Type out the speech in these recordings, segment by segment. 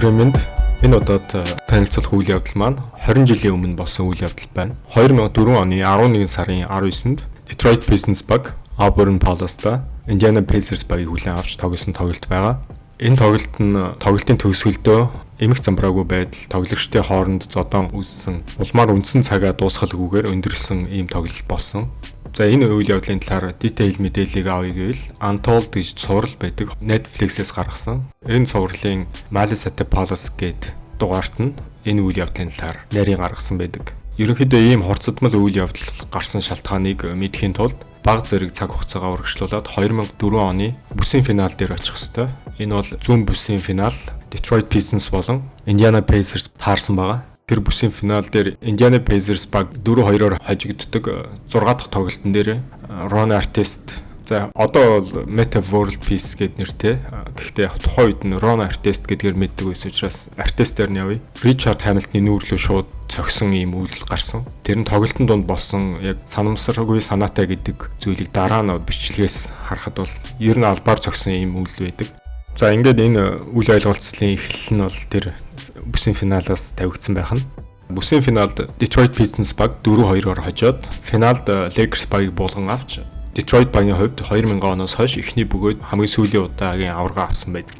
Өдрийн мэнд. Энэ удаад танилцуулах үйл явдал маань 20 жилийн өмнө болсон үйл явдал байна. 2004 оны 11 сарын 19-нд Detroit Pistons баг Auburn Palace-та Indiana Pacers багийг хүлээн авч тоглосон тоглолт байгаа. Энэ тоглолт нь тоглолтын төгсгөлдөө эмх замбраагүй байдал тоглогчдын хооронд зодоон үүссэн. Улмаар үндсэн цагаа дуусгалгүйгээр өндөрлсөн ийм тоглолт болсон. За, энэ үйл явдлын талаар detail мэдээллийг авъя гэвэл Untold гэж цуврал байдаг. Netflix-ээс гаргасан. Энэ цувралын Malice at the Palace гээд дугаарт нь энэ үйл явдлын талаар нарийн гаргасан байдаг. Ерөнхийдөө ийм хурцадмал үйл явдал гарсан шалтгааныг мэдэхийн тулд бага зэрэг цаг хугацаагаа урагшлуулад 2004 оны бүсийн финал дээр очих ёстой. Энэ бол зүүн бүсийн финал, Detroit Pistons болон Indiana Pacers таарсан байгаа. Тэр бүсийн финал дээр Indiana Pacers баг 4-2-оор хожигддог 6 дахь тоглолтын дээр Ron Artest, за, одоо бол Metta World Peace гэд нэртэй. Гэхдээ тухайн үед нь Ron Artest гэдгээр мэддэг байсан учраас Artest-ээр нь явъя. Richard Hamilton-ы нүүр лүү шууд цохисон ийм үйлдэл гарсан. Тэр нь тоглолтын дунд болсон, яг санамсаргүй санаатай гэдэг зүйлийг дараа нь бичлэгээс харахад бол ер нь албаар цохисон ийм үйлдэл байдаг. За, ингээд энэ үл ойлголцлын эхлэл нь бол тэр бүсийн финалаас тавигдсан байх нь. Бүсийн финалд Detroit Pistons баг 4-2-оор хожоод, финалд Lakers багийг буулган авч, Detroit багийн хувьд 2000 оноос хойш эхний бөгөөд хамгийн сүүлийн удаагийн аварга авсан байдаг.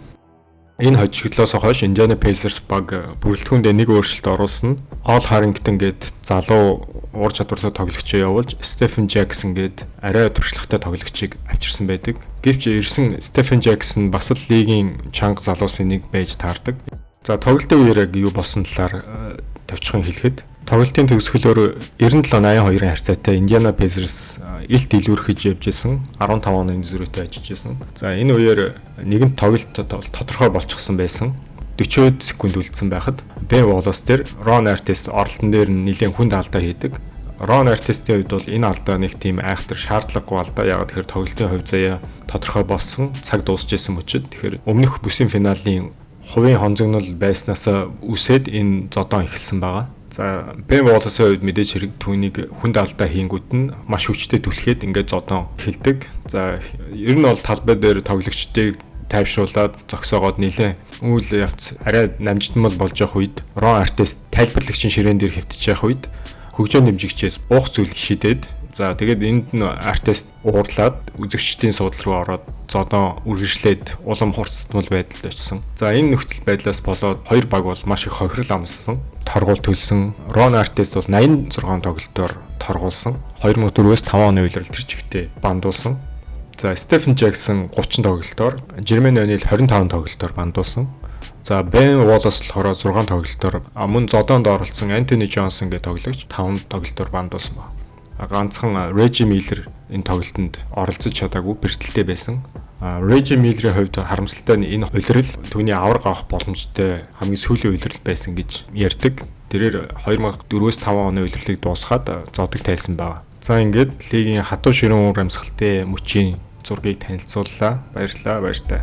Энэ хожигдлоос хойш Indiana Pacers баг бүрэлдэхүүндээ нэг өөрчлөлт оруулсан. Al Harrington гээд залуу ур чадвартай тоглогчийг явуулж, Stephen Jackson гээд арай туршлагатай тоглогчийг авчирсан байдаг. Гэвч ирсэн Stephen Jackson бас л лигийн чанга залуусын нэг байж таардаг. За, тоглолтын үеэр яг юу болсон талаар товчхон хэлэхэд тоглолтын төгсгөлөөр 97-82-ын харьцаатай Indiana Pacers илт илүүрхэж явж исэн, 15 оны зөрүүтэй ажиллаж исэн. За, энэ үеэр нэгэнт тоглолт тодорхой болчихсон байсан. 40 секунд үлдсэн байхад Ben Wallace дээр Ron Artest оролтон дээр нь нэлээд хүнд алдаа хийдэг. Ron Artest-ийн хувьд бол энэ алдаа нэг тийм айхтар шаардлагагүй алдаа. Яагаад тэгэхээр тоглолтын хувь заяа тодорхой болсон, цаг дуусч исэн мөчид. Тэгэхээр өмнөх бүсийн финалийн хувийн хонзогнол байснаас үсээд энэ зодоон эхэлсэн байгаа. За, Бен Уоллесийн хувьд мэдээж хэрэг түүнийг хүнд алдаа хийнгүүт нь маш хүчтэй түлхээд ингээд зодоон эхэлдэг. За, ер нь бол талбай дээр тоглогчдыг тайвшруулад зогсоогоод нэлээд үйл явц арай намжтмал болж явах үед Рон Артест тайлбарлагчийн ширээн дээр хэвтэж явах үед хөгжөөн дэмжигчээс уух зүйл шидээд, за, тэгээд энд нь Артест уурлаад үзэгчдийн суудал руу ороод зодон үргэлжлээд улам хурцтмал байдалд очсон. За, энэ нөхцөл байдлаас болоод хоёр баг бол маш их хохирол амссан. Торгуул төлсөн. Рон Артест бол 86 тоглолтоор торгуулсан. 2004-өөс 5 оны улирал тэр чигтээ бандуулсан. За, Стефен Джексон 30 тоглолтоор, Жермен О'Нил 25 тоглолтоор бандуулсан. За, Бен Уоллес болохоор 6 тоглолтоор, мөн зодоонд оролцсон Антони Джонсон гэх тоглогч 5 тоглолтоор бандуулсан байна. Ганцхан Режи Миллер энэ тоглолтод оролцож чадаагүй, бэртэлтэй байсан. Режи Миллерийн хувьд харамсалтай нь энэ улирал түүний аварга авах боломжтой хамгийн сүүлийн улирал байсан гэж ярьдаг. Тэрээр 2004-өөс 5 оны улирлыг дуусгаад зодог тайлсан байна. За, ингээд лигийн хатуу ширүүн уур амьсгалтай мөчийн зургийг танилцууллаа. Баярлалаа, баяртай.